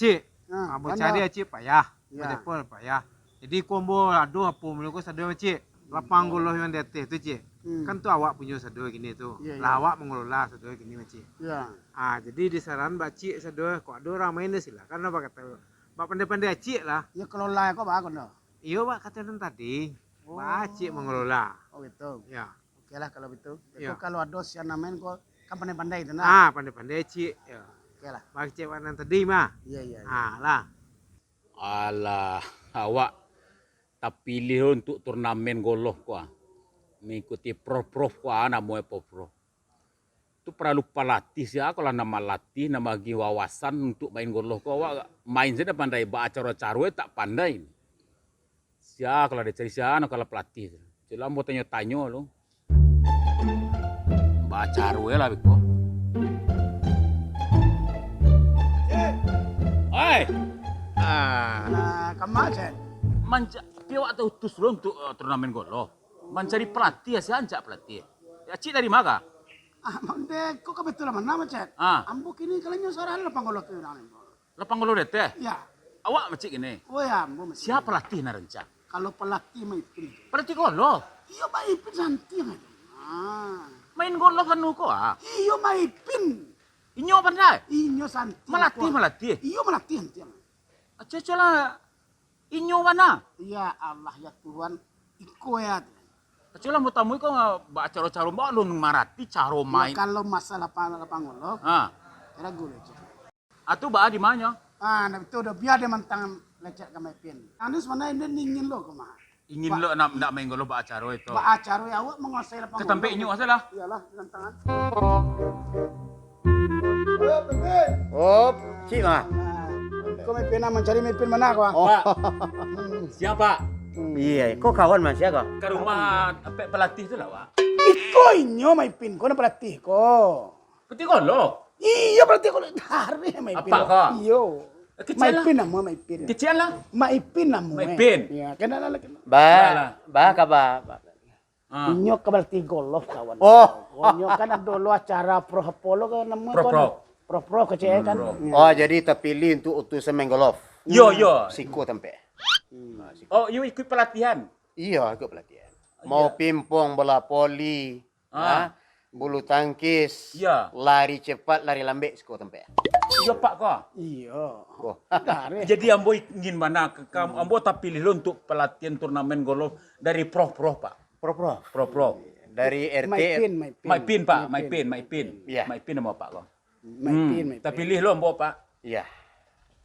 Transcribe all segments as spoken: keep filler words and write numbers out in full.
Cik, ah, ambo cari, Cik, payah. Yo. Ambo telepon payah. Jadi, ko ambo ado apo mano ko sado, Cik. Lapang goloh nan di ateh tu, Cik. Hmm. Kan tu awak punyo sado kini tu. Yo, yo. Lah awak mangelola sado kini, Cik. Yo. Ah, jadi disaran bak Cik sado, kok ado urang main tu silakan lah, bak kato, bak pandai-pandai Cik lah. Yo, kelola ko bak ko dah. Iyo, bak kato nan tadi. Oh. Bak Cik mangelola. Oh, gitu. Yo. Oke lah kalau gitu. Yo. Beko kalau ado sian nan main ko, kan pandai-pandai tu nah. Ah, pandai-pandai Cik. Yo. Oke lah. Bak Cik wak nan tadi mah. Iyo, iyo, iyo. Ah, lah. Alah, awak tapilih untuak turnamen goloh ko ah. Mangikuti prof-prof ko ah, namonyo prof-prof. Tu paralu palatih, sia ko lah nan malatih, nan bagi wawasan untuak main goloh ko. Awak main sajo pandai, bak acaro-caro tak pandai. Sia ko lah dicari, sia nan ko lah palatih tu. Celo ambo tanyo-tanyo lo. Bak acaro lah beko. Oi! Ah. Ah, kama, Cek? Manja-, pi awak tautus lo untuak, eh, turnamen goloh. Mancari palatih, sia rancak palatih. Acik dari ma? Ah, mande, ko kabatulan bana, Cek. Ah. Ambo kini kalanyo sarah lapang goloh tu urang ni. Lapang goloh di ateh? Yo. Awak, Acik, kini? Oh, yo, ambo, Cek. Sia palatih nan rancak? Kalau palatih Maipin. Palatih goloh? Iyo, Maipin santiang tu. Ah. Main goloh anu ko ah? Iyo, Maipin. Inyo pandai? Inyo santiang ko. Malatih, malatih? Iyo, malatih santiang. Acok-acok lah. Inyo bana. Ya Allah, ya Tuhan, iko ya. Kecil lah, mau tamu iko, bak caro-caro, bak alun marati caro main. Kalau masalah pa-, lapang goloh, ha, ragu lah, Cik. Atu baa di manyo? Ah, nah, itu dah, biar dia mantang lecet ka Maipin. Anu sebenarnya dia ingin lo ke mah. Ingin lo nak, nak main goloh bak caro itu. Bak caro ya, awak menguasai lapang goloh. Ke tampek inyo salah. Iyalah, tantangan. Hop, Cik mah. Ah, ko Maipin, ah, mancari Maipin bana ko, ah? Oh. Pak. Hmm. Sia, Pak? Hmm. Iya, ko kawan mah sia ko? Ka rumah pe-, pelatih tu lah, Pak. Iko inyo Maipin ko, nan pelatih ko. Pelatih goloh? Iyo, pelatih goloh. Tarik Maipin. Apak ko? Iyo. Kecil lah. Maipin namo Maipin. Kecil lah. Maipin namo, eh. Maipin. Ya, kenal lah, kenal. Ba, lah, lah. Ba, ka ba, ba. Ah. Inyo ka balatih goloh, kawan. Oh. Inyo kan ado lo acara prof apo lo ka namo, prof, kawan? Prof. Prof, prof kecek kan. Prof. Ya. Oh, jadi tapilih untuk utusan main goloh. Yo, yo. Siko tampek. Hmm. Oh, iyo ikut pelatihan? Iyo, ikut pelatihan. Mau pingpong, bola voli, ah, ha, bulu tangkis, iya, lari cepat, lari lambek, siko tampek. Iyo, Pak, ko? Iyo. Oh. Jadi ambo ingin bana ka-, ka-, ambo tapilih lo untuk pelatihan turnamen goloh dari prof-prof, Pak. Prof-prof. Prof-prof. Dari R T. Maipin, Maipin. Maipin, Pak. Maipin, Maipin. Iya. Maipin namo Pak ko? Maipin, hmm, Maipin. Tapilih lo ambo, Pak. Iya.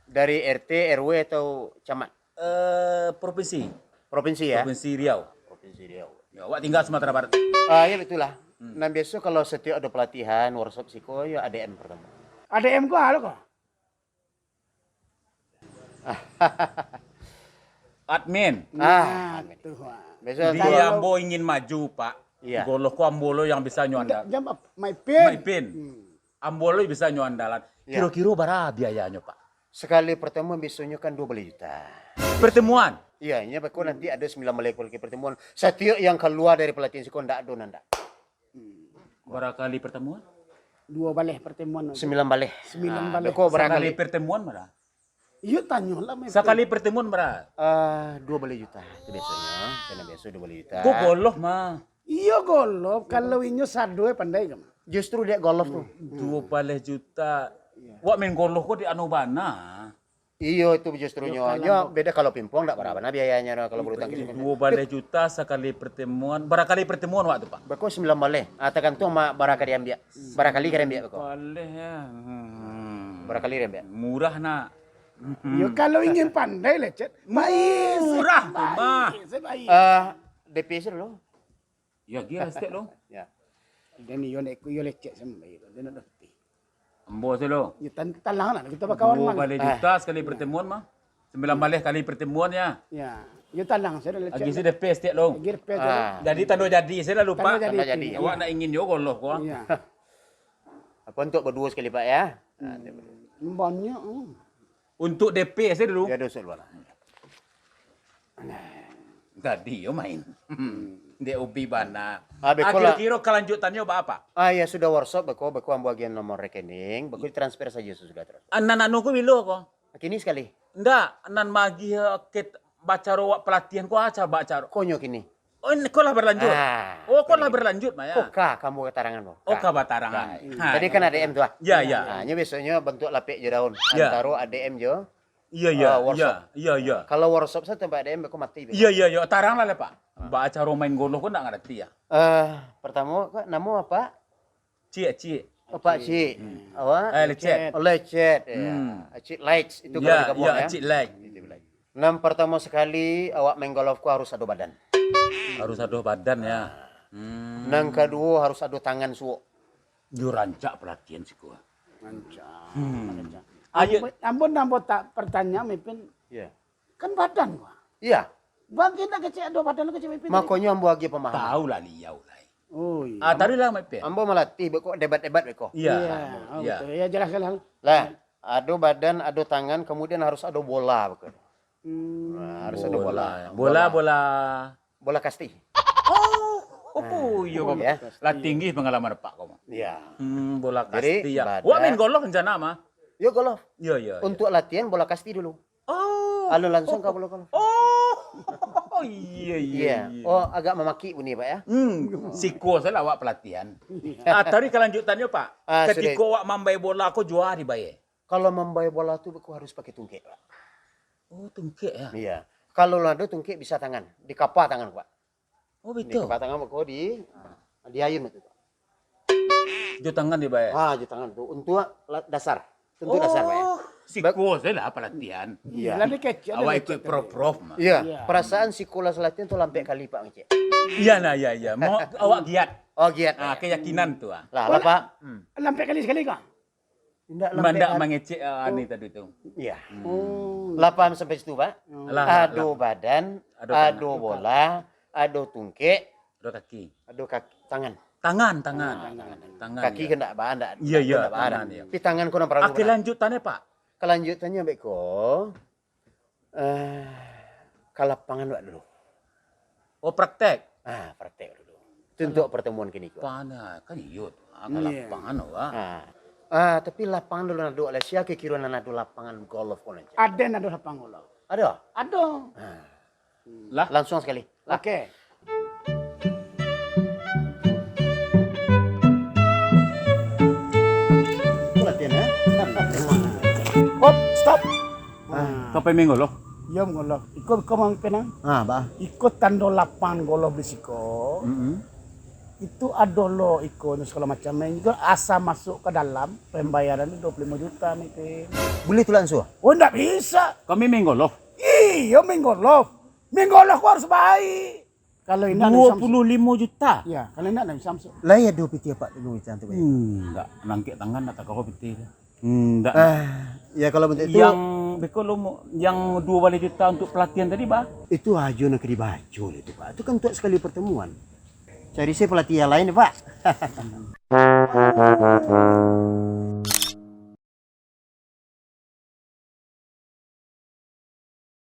Dari R T, R W atau camat? Eh, provinsi. Provinsi, ya? Provinsi Riau. Provinsi Riau. Ya, awak tinggal Sumatera Barat. Ah, ya, betul lah. Hmm. Nan biaso kalau satiok ado pelatihan, workshop siko, ya A D M pertamo. A D M ko alo ko? Admin. Ah, nah, admin. Tu, ah. Biaso di ambo ingin maju, Pak. Iya. Goloh ko ambo lo yang bisa nyo andal. Jam ap-, Maipin. Maipin. Hmm. Ambo lo bisa nyo andalan. Ya. Kiro-kiro bara biayanyo, Pak? Sakali pertemuan biasonyo kan duo baleh juta. Pertemuan? Iya, inyo beko nanti ado sembilan baleh kali pertemuan. Satiok yang kalua dari pelatihan siko ndak ado nan ndak. Bara kali pertemuan? Duo baleh pertemuan. Sembilan baleh. Sembilan baleh. Ah, beko bara kali. Sakali pertemuan bara? Iyo, tanyolah, Maipin. Sakali pertemuan bara? Ah, duo baleh juta tu biasonyo, karena biaso duo baleh juta. Ko goloh mah. Iyo, goloh, kalau inyo sado, eh, pandai ka mah. Justru dek goloh tu. Duo baleh juta. Iya. Wak main goloh ko di anu bana. Iyo, itu justru nyo. Nyo beda kalau pingpong, ndak bara bana biayanyo kalau bulu tangkis. Duo baleh juta sakali pertemuan. Bara kali pertemuan wak tu, Pak? Beko sembilan baleh. Ah, tagantuang ma-, bara ka diambiak. Bara kali ka diambiak beko. Baleh, ya. Hmm. Bara kali diambiak. Murah, nak. Yo, kalau ingin pandai lah, Cek. Murah tu mah. Baik, baik, baik. Eh, D P se dulu. Ya, gia stek lo. Ya. Dan iyo nak ikut iyo lecek sama iyo. Dia nak dah putih. Ambo se lo. Ya, tan-, talang lah, kita bakawan. Duo baleh juta sakali pertemuan mah. Sembilan baleh kali pertemuan ya. Ya. Yo, talang se lecek. Agi se D P stek lo. Agi D P stek lo. Ah. Jadi tando jadi se lah, Pak. Tando jadi. Tando jadi. Awak nak ingin yo goloh ko. Iya. Apa untuk baduo sakali, Pak, ya? Hmm. Banyak, hmm. Untuk D P se dulu. Ya, dosa dulu lah. Tadi yo main. Dek ubi bana. Ah, beko lah. Kiro-kiro kalanjutanyo baa, Pak? Ah, ya sudah, workshop beko, beko ambo agiah nomor rekening, beko ditransfer sajo sudah terus. Ah, nan anu ko bilo ko? Kini sakali. Ndak, nan magiah ket-, bacaro awak pelatihan ko aca bacaro. Konyo kini. Oh, ini ko lah berlanjut. Ah, Oh, ko lah berlanjut, Maya. Ko ka kamu katarangan, Bang. Oh, ka batarangan. Ka. Ha. Tadi kan A D M tu, ah. Ya, ya. Ah, nyo biasonyo bantuak lapek jo daun. Ya. Antaro A D M jo, Iya, iya, ah, workshop. Iya, iya, iya. Kalau workshop sajo tanpa A D M, beko mati, beko. Iya, iya, iya. Tarang lah, lah, Pak. Ah. Bacaro main golof ko ndak ngarati, ya? Eh, pertamo, Kak, namo apa? Cik, Cik. Apa, Cik? Hmm. Apa? Eh, Lecet. Oh, Lecet, ya. Hmm. Cik Lights, itu kalau di kampung, ya, Cik Lights. Nan pertamo sakali awak main golf ko harus ado badan. Harus ado badan, ya. Hmm. Nan kaduo harus ado tangan suok. Yo rancak pelatihan siko. Rancak, hmm, rancak. Ayo. Ambo, ambo, ambo tak pertanyaan, Mipin. Iya. Kan badan ko. Iya. Bang, kini kecek ado badan kecek Mipin. Makonyo ambo agiah pamahaman. Tahu lah liau lai. Oh, iya. Ah, tadi lah, Mipin. Ambo malatih beko debat-debat beko. Iya. Iya, oh, iya, betul. Ya, jelas, jelas. Lah, ado badan, ado tangan, kemudian harus ado bola beko. Hmm. Nah, harus ado bola. Bola. Bola, bola. Bola kasti. Oh, oh, iyo, Bang. Ya. Lah tinggi pengalaman Apak ko, Bang. Iya. Hmm, bola kasti, ya. Jadi, badan. Wak main golf rencana mah? Yo, golf. Iya, iya, iya. Untuk latihan bola kasti dulu. Oh. Alun langsung ka bola golf. Oh. Oh, iya, iya, iya. Oh, agak mamaki bunyi, Pak, ya? Hmm, siko sajo lah awak pelatihan. Iya. Ah, tadi kelanjutannyo, Pak. Ah, sudah. Ketiko awak mambai bola ko juo dibayar? Kalau mambai bola tu beko harus pakai tungkek, Pak. Oh, tungkek, ya? Iya. Kalau lah ado tungkek bisa tangan, dikapa tangan, Pak. Oh, betul. Dikapa tangan beko di, di ayun tu, Pak. Jo tangan dibayar? Ah, jo tangan tu. Untuk la-, dasar. Untuk dasar, Pak, ya. Oh, siko sajo lah pelatihan. Iya. Lah, dia kecek, awak dia ikut kecek prof-prof mah. Iya. Iya. Perasaan siko lah latihan tu lampek kali, Pak, ngecek. Iya, nah, iya, iya. Mau awak giat. Oh, giat, Pak, ya. Ah, keyakinan tu, ah. Lah, lah, Pak. Hmm. Lampek kali sakali ko? Indak lampek. Mandak mangecek, ah, ani tadi tu. Iya. Hmm. Oh. Lah paham sampai situ, Pak? Hmm. Lah, lah, lah. Ado badan, ado tangan. Ado bola, ado tungkek, ado kaki. Ado kaki, tangan. Tangan, tangan. Ah, tangan, tangan. Tangan, kaki ya. Kan ndak ba-, ndak, iya, iya, ndak ba-, tangan, iya. Tapi tangan ko nan paralu. Oke, benar. Lanjutannyo, Pak? Kelanjutannyo beko, Eh, ka lapangan wak dulu. Oh, praktek? Ah, praktek dulu. Itu untuk pertemuan kini ko. Lapangan, kan iyo tu. Ah, ka lapangan, wak. Ah. Ah, tapi lapangan dulu nan ado, lah, sia kiro-kiro nan ado lapangan golf ko nan? Aden ado lapangan golf. Ado? Ado. Ah. Lah? Langsung sakali. Lah. Oke. Latihan, ya? Op, stop. Ah. Ka pai main golf? Iyo, main golf. Iko, iko mang penang. Ah, ba. Iko tando lapangan golf di siko. Mm-mm. Itu ado lo iko, ni, sagalo macam. Main juo asa masuk ka dalam, pambayaran tu dua puluh limo juta, Mipin. Buliah tu langsung? Oh, ndak bisa. Kami main golf? Iyo, main golf. Main golf ko harus baik. Kalau indak, ndak bisa masuk. Dua puluh limo juta? Iyo, kalau indak, ndak bisa masuk. Lai ado pitih apak tu, macam tu, Pak? Indak, nangkek tangan ndak takaro pitih tu. Indak. Ah, ya, kalau bantuak itu. Yang beko lo mo-, yang dua baleh juta untuk pelatihan tadi, bah? Itu ajo nak dibaco lah itu, Pak. Itu kan untuk sakali pertemuan. Cari se pelatih yang lain, Pak.